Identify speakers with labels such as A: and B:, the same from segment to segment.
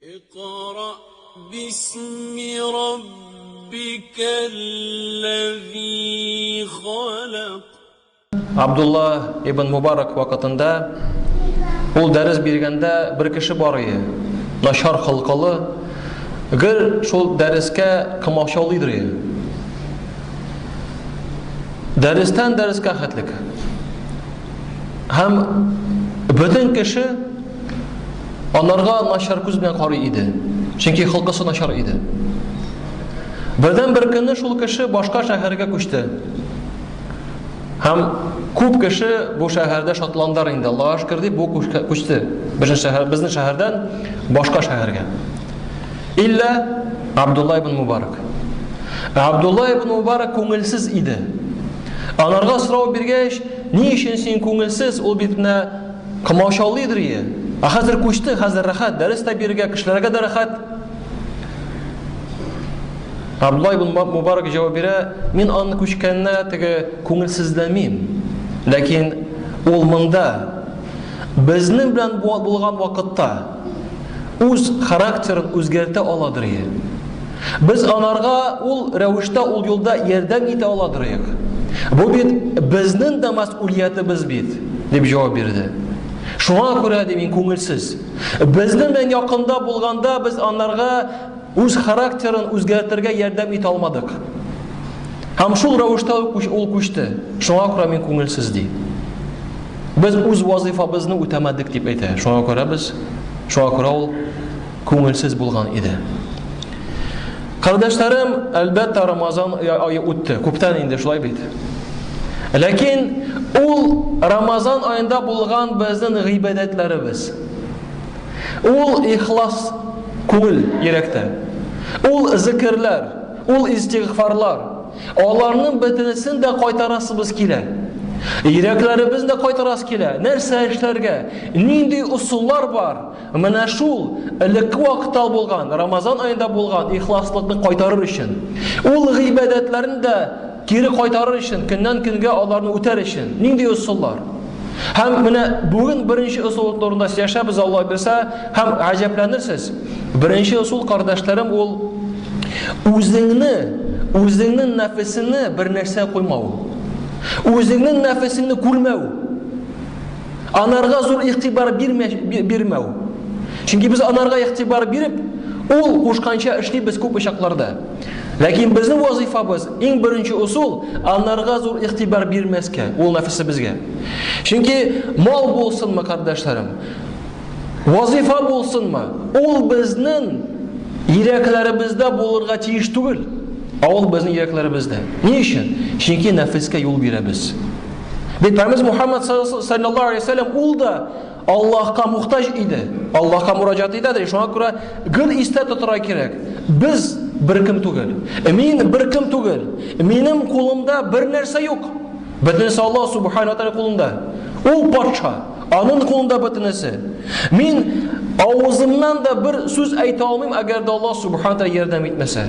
A: اقرأ باسم ربك الذي خلق.
B: Абдулла ибн Мубарак вакытында ул дәрес биргәндә бер кеше бар иде. Начар холкылы, гел шул дәрескә комачаулыйдыр иде. Дәрестән дәрескә хәтлек. Һәм бөтен кеше Аларга начар күз белән карый иде. Чөнки холкысы начар иде. Бердән бер көнне шул кеше башка шәһәргә күчте. Һәм күп кеше бу шәһәрдә шатландар инде. Аллаһка шөкер дип бу күчте. Безнең шәһәр, безнең шәһәрдән башка шәһәргә. Илля Абдулла ибн Мубарак. Абдулла ибн Мубарак күңелсез иде. Анарга сорау биргәч, ни өчен син күңелсез? Ул бит менә Комачаулыйдыр ие. Ә хәзер күчте, хәзер рәхәт, дәрес тә бирергә, кешеләргә дә рәхәт. Абдулла ибн Мубарак җавап бирә, мин аны күчкәненә теге күңелсезләнмим. Ләкин ул монда безнең белән булган вакытта үз характерын үзгәртә аладыр ие. Без анарга ул рәвештә, ул юлда ярдәм итә аладырыек. Бу бит безнең дә мәсьүлиятебез бит, дип җавап бирде. Шуңа күрә ди мин күңелсез. Безнең белән якында булганда без анарга үз характерын үзгәртергә ярдәм итә алмадык. Һәм шул рәвештә ул күчте. Шуңа күрә мин күңелсез ди. Без үз вазифабызны үтәмәдек дип әйтә. Шуңа күрә без, шуңа күрә ул күңелсез булган иде. Кардәшләрем, әлбәттә, Рамазан ае үтте. Күптән инде шулай бит. Ләкин ул Рамазан аенда булган безнең гыйбадәтләребез. Ул ихлас күңел йөрәктә. Ул зикерләр, ул истигъфарлар. Аларның бөтенесен дә кайтарасыбыз килә. Йөрәкләребезне дә кайтарасы килә. Нәрсә эшләргә? Нинди ысуллар бар? Менә шул элекке вакытта булган, Рамазан аенда булган ихласлыкны кайтарыр өчен, ул гыйбадәтләрне дә кире кайтарыр өчен, көннән көнгә аларны үтәр өчен нинди ысуллар? Һәм менә бүген беренче ысул турында сөйләшәбез, Алла бирсә, һәм гаҗәпләнерсез. Беренче ысул, кардәшләрем, ул үзеңне, үзеңнең нәфесеңне бер нәрсә куймау. Үзеңнең нәфесеңне күрмәү. Анарга зур игътибар бирмәү. Чөнки без анарга игътибар биреп, ул кушканча эшлибез күп очакларда. Ләкин безнең вазифабыз, иң беренче ысул, анарга зур игътибар бирмәскә, ул нәфесебезгә. Чөнки мал булсынмы, кардәшләрем, вазифа булсынмы, ул безнең йөрәкләребездә булырга тиеш түгел. Ә ул безнең йөрәкләребездә. Ни өчен? Чөнки нәфескә юл бирәбез. Бит Пәйгамбәребез Мухаммад саллаллаһу алейһи вәсәлләм ул да Аллаһка мухтаҗ иде. Аллаһка мураҗат итәдер. Шуңа күрә гел истә тотырга кирәк. Без беркем түгел. Мин беркем түгел. Минем кулымда бер нәрсә юк. Бөтенесе Аллаһ субхану ва тааля кулында. Ул патша. Аның кулында бөтенесе. Мин авызымнан да бер сүз әйтә алмыйм, әгәр дә Аллаһ субхану ва тааля ярдәм итмәсә.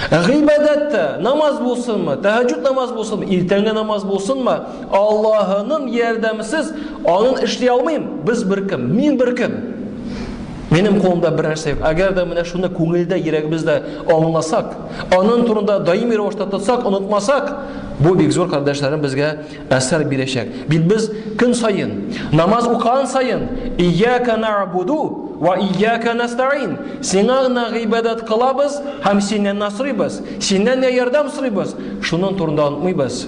B: Гыйбадәттә намаз булсынмы, тәһәҗҗүд намаз булсынмы, иртәнге намаз булсынмы, Аллаһының ярдәмесез анын эшли алмыйм. Без беркем, мин беркем. Минем кулымда бер нәрсә юк. Әгәр дә менә шуны күңелдә, йөрәгебездә аңласак, аның турында даими рәвештә тотсак, онытмасак, бу бик зур кардәшләрем безгә әсәр бирәчәк. Бит без көн саен, намаз укыган саен, Ияка нa'буду ва ияка nasta'ин. Сиңа гына гыйбадәт кылабыз һәм синнән генә сорыйбыз, синнән генә ярдәм сорыйбыз. Шуның турында онытмыйбыз.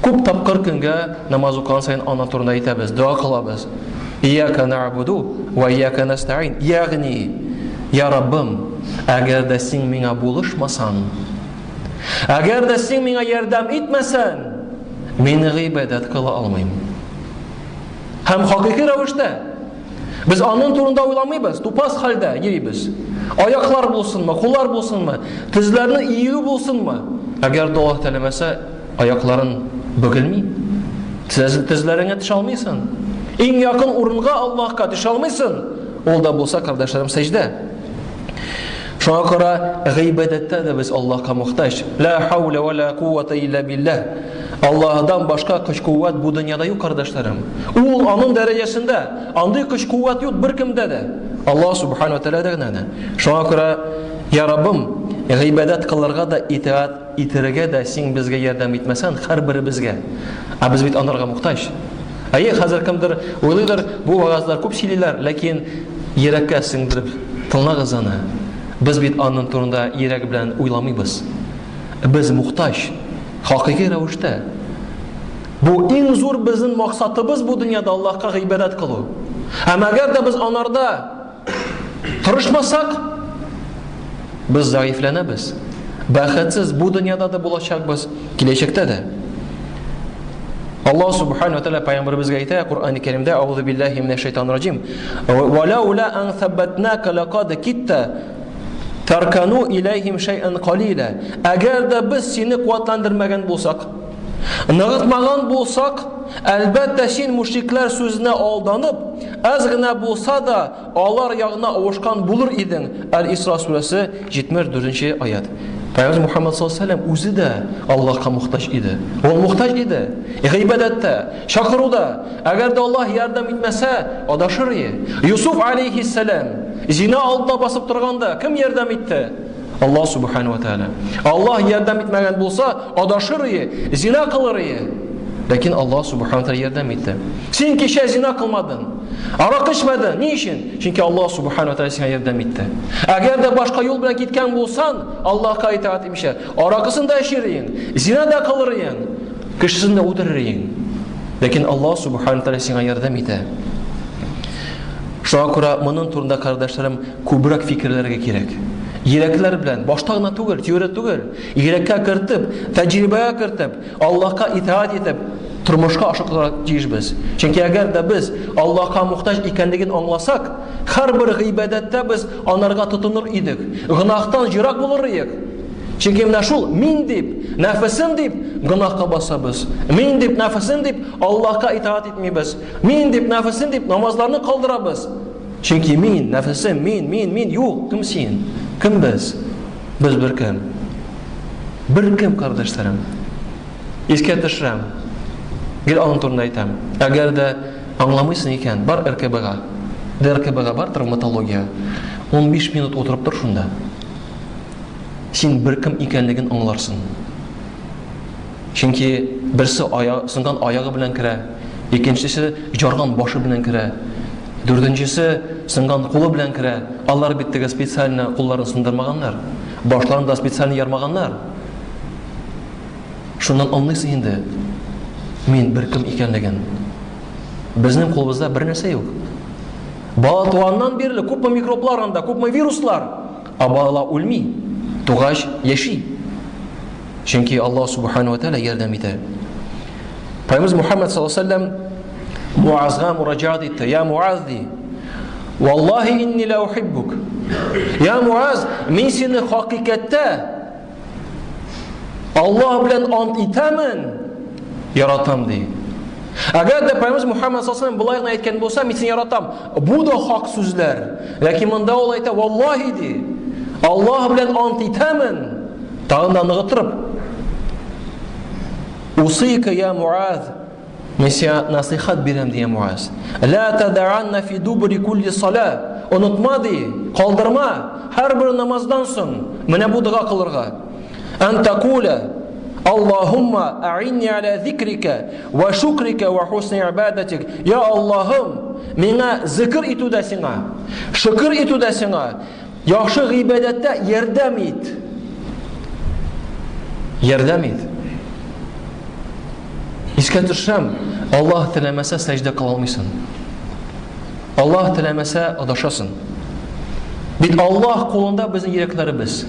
B: Күп тапкыр көнгә намаз укыган саен ана турында әйтәбез, дога кылабыз. Ияка нa'буду ва ияка nasta'ин. Ягъни, я Раббым, әгәр дә син миңа булышмасаң, Әгәр дә син миңа ярдәм итмәсәң, мин гыйбадәт кыла алмыйм. Һәм хакыйкый рәвештә без аның турында уйламыйбыз, тупас хәлдә йөрибез. Аяклар булсынмы, куллар булсынмы, тезләрне иелү булсынмы? Әгәр дә Аллаһ теләмәсә, аякларын бөгелми. Тезләреңә төшә алмыйсың. Иң якын урынга Аллаһка төшә алмыйсың. Ул да булса, кардәшләрем, сәҗдә. Шуңа күрә гыйбадәттә дә без Аллаһка мохтаҗ. Ла хауля ва ла куввата илля биллаһ. Аллаһыдан башка көч-куәт бу дөньяда юк, кардәшләрем. Ул аның дәрәҗәсендә, андый көч-куәт юк беркемдә дә. Аллаһ субхану ва тәгаләдә генә. Шуңа күрә, я Раббым, гыйбадәт кылырга да, итаать итәргә дә син безгә ярдәм итмәсәң, һәрберебезгә. Ә без бит анарга мохтаҗ. Әйе, хәзер кемдер уйлыйдыр, бу вәгазьләр күп сөйлиләр, ләкин йөрәккә сеңдереп тыңлагыз аны. Без бит аның турында йөрәк белән уйламыйбыз. Без мохтаҗ, хакыйкый рәвештә. Бу иң зур безнең максатыбыз бу дөньяда Аллаһка гыйбадәт кылу. Һәм әгәр дә без анарда тырышмасак, без зәгыйфьләнәбез. Бәхетсез бу дөньяда да булачакбыз, киләчәктә дә. Аллаһ субхану ва тааля пәйгамбәребезгә әйтә Коръән Кәримдә, Аузу биллаһи минәш шайтанир раҗим. Ва лаула ан саббатнака лакад китта таркану иләйһим шәйән калила. Әгәр дә без сине куәтләндермәгән булсак, ныгытмаган булсак, әлбәттә син мушрикләр сүзенә алданып, аз гына булса да алар ягына авышкан булыр идең. Әл-Исра сүрәсе 74 аят. Пәйгамбер Мухаммад саллаллаху алейһи вәсәлләм үзе дә Аллаһка мохтаҗ иде. Ул мохтаҗ иде. Гыйбадәттә, чакыруда. Әгәр дә Аллаһ ярдәм итмәсә, адашыр иде. Юсуф алейһиссәлам зина алдында басып торганда кем ярдәм итте? Аллаһ субхану ва тааля. Аллаһ ярдәм итмәгән булса, адашыр иде, зина кылыр иде. Ләкин Аллаһ субхану ва тааля ярдәм итте. Син кичә зина кылмадың. Арак эчмәдең. Ни өчен? Чөнки Аллаһ субхану ва тааля сиңа ярдәм итте. Әгәр дә башка юл белән киткән булсаң, Аллаһка итагать итмичә, аракысын да эчер идең, зина да кылыр идең, кешесен дә үтерер идең. Ләкин Аллаһ субхану ва тааля сиңа ярдәм итә. Шуңа күрә моның турында, кардәшләрем, күбрәк фикерләргә кирәк. Йөрәкләр белән, башта гына түгел, теория түгел, йөрәккә кертеп, тәҗрибәгә кертеп, Аллаһка итаать итеп, тормышка ашырырга тиешбез. Чөнки әгәр дә без Аллаһка мохтаҗ икәнлеген аңласак, һәрбер гыйбадәттә без анарга тотыныр идек, гөнаһтан ерак булыр идек. Чөнки менә шул мин дип, нәфесем дип гөнаһка басабыз. Мин дип, нәфесем дип Аллаһка итаать итмибез. Мин дип, нәфесем дип намазларны калдырабыз. Чөнки мин, нәфесем, мин, мин, мин, юк, кем син? Кем без? Без бер кем. Бер кем, кардәшләрем. Искә төшерәм. Гел аның турында әйтәм. Әгәр дә аңламыйсың икән, бар РКБга. ДРКБга бар травматология. 15 минут утырып тор шунда. Син бер кем икәнлеген аңларсың. Чөнки берсе ая, сынган аягы белән керә, икенчесе жарган башы белән керә, дүртенчесе сынган кулы белән керә. Алар бит теге специально кулларын сындырмаганнар, башларын да специально ярмаганнар. Шуннан аңлыйсың инде, мин бер кем икәнлеген. Безнең кулыбызда бер нәрсә юк. Бала туганнан бирле күпме микроблар анда, күпме вируслар. Ә бала үлми, тугач яши. Чөнки Аллаһ субхану ва тааля ярдәм итә. Пәйгамбер Мухаммад саллаллаху алейһи вәсәлләм Муазга мураҗаат итте. Я Муаз ди. Валлахи инни ла ухиббук. Я Муаз, мин сине хакыйкатьтә Аллаһ белән ант итәмен, яратам ди. Әгәр дә Пәйгамбер Мухаммад саллаллаху алейһи болай гына әйткән булса, мин сине яратам. Бу да хак сүзләр. Ләкин монда ул әйтә, валлаһи ди. Аллаһ белән ант итәмен. Тагын да ныгытырып. Усыйка я Муаз. Мин сиңа насыйхат бирәм, ди Муаз. Ла тадаанна фи дубри кулли сала. Онытма ди, калдырма һәрбер намаздан соң менә бу дога кылырга. Ан такула Аллаһумма а'инни аля зикрика ва шукрика ва хусни ибадатик. Я Аллаһым, миңа зикр итүдә сиңа, шөкер итүдә сиңа, яхшы гыйбадәттә ярдәм ит. Ярдәм ит. Искә төшерәм, Аллаһ теләмәсә сәҗдә кыла алмыйсың. Аллаһ теләмәсә адашасың. Бит Аллаһ кулында безнең йөрәкләребез.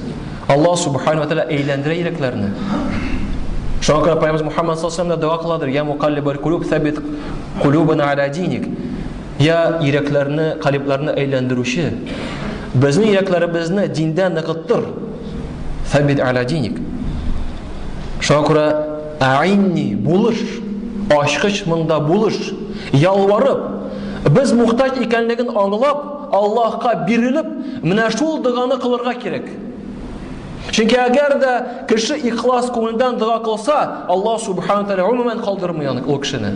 B: Аллаһ субхану ва тааля әйләндерә йөрәкләрне. Шуңа күрә Пәйгамбер Мухаммад саллаллаху алейһи дога кыладыр: "Я мукаллибал кулуб, сабит кулубана аля диник." Я йөрәкләрне, калибларны әйләндерүче, безнең йөрәкләребезне диндә ныгыттыр. Сабит аля диник. Шуңа күрә Аинни, булыш, ачкыч монда булыш. Ялварып, без мухтаҗ икәнлеген аңлап, Аллаһка бирелеп, менә шул доганы кылырга кирәк. Чөнки әгәр дә кеше ихлас күңелдән дога кылса, Аллаһ субхана тәгалә гомумән калдырмый аны ул кешене.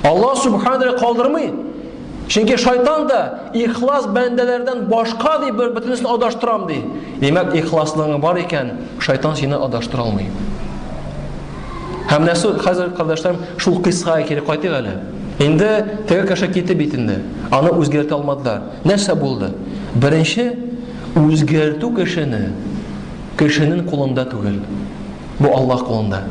B: Аллаһ субхана тәгалә калдырмый. Чөнки шайтан да ихлас бәндәләрдән башка ди бер бөтенесен адаштырам ди. Димәк, ихласлыгың бар икән, шайтан сине адаштыра алмый. Һәм менә хәзер, кардәшләрем, шул кыйссага кире кайтыйк әле. Инде теге кеше китте бит инде. Аны үзгәртә алмадылар. Нәрсә булды? Беренче, үзгәртү кешене кешенең кулында түгел. Бу Аллаһ кулында.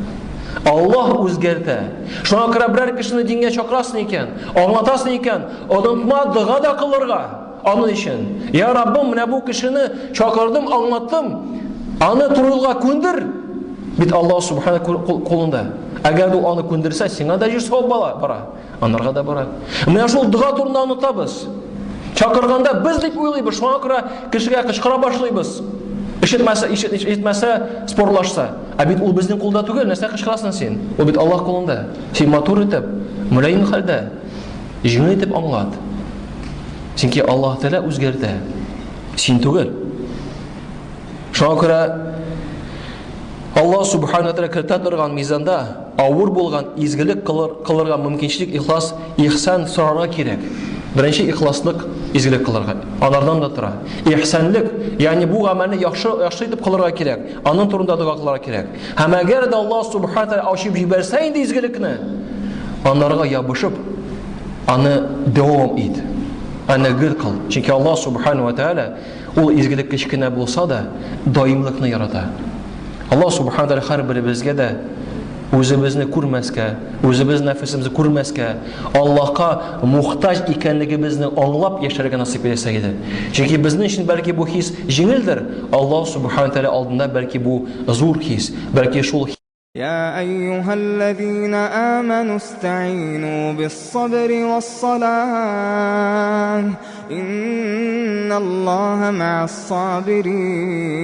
B: Аллаһ үзгәртә. Шуңа күрә берәр кешене дингә чакырасың икән, аңлатасың икән, онытма дога да кылырга аның өчен. Я Раббым, менә бу кешене чакырдым, аңлаттым. Аны туры юлга күндер. Бит Аллаһ субхана кулында. Әгәр ул аны күндерсә, сиңа да җир савап бара. Анарга да бара. Менә шул дога турында онытабыз. Чакырганда без дип уйлыйбыз, шуңа күрә кешегә кычкыра башлыйбыз. Ишетмәсә, ишетмәсә, спорлашса. Ә бит ул безнең кулда түгел, нәрсә кычкырасың син? Ул бит Аллаһ кулында. Син матур итеп, мөлаем хәлдә, җиңел итеп аңлат. Чөнки Аллаһ Тәгалә үзгәртә. Син түгел. Шуңа күрә Аллаһ Субхану Тәгалә кертә торган мизанда авыр булган изгелек кылыр, кылырга мөмкинчелек ихлас, ихсан сорарга кирәк. Беренче ихласлык изгелек кылырга. Анардан да тора. Ихсанлык, ягъни бу гамәлне яхшы яхшы итеп кылырга кирәк. Аның турында дога кылырга кирәк. Һәм әгәр дә Аллаһ Субхану Тәгалә ачып җибәрсә инде изгелекне, анарга ябышып, аны дәвам ит. Аны гел кыл. Чөнки Аллаһ Субхану Тәгалә Ул изгелек кечкенә булса да, даимлыкны ярата. Аллаһ субхана тәгалә һәрберебезгә дә үзебезне күрмәскә, үзебез нәфесебезне күрмәскә, Аллаһка мухтаҗ икәнлегебезне аңлап яшәргә насыйп итсә иде. Чөнки безнең өчен бәлки бу хис җиңелдер, Аллаһ субхана тәгалә алдында бәлки бу зур хис, бәлки шул
C: يا أيها الذين آمنوا استعينوا بالصبر والصلاة إن الله مع الصابرين.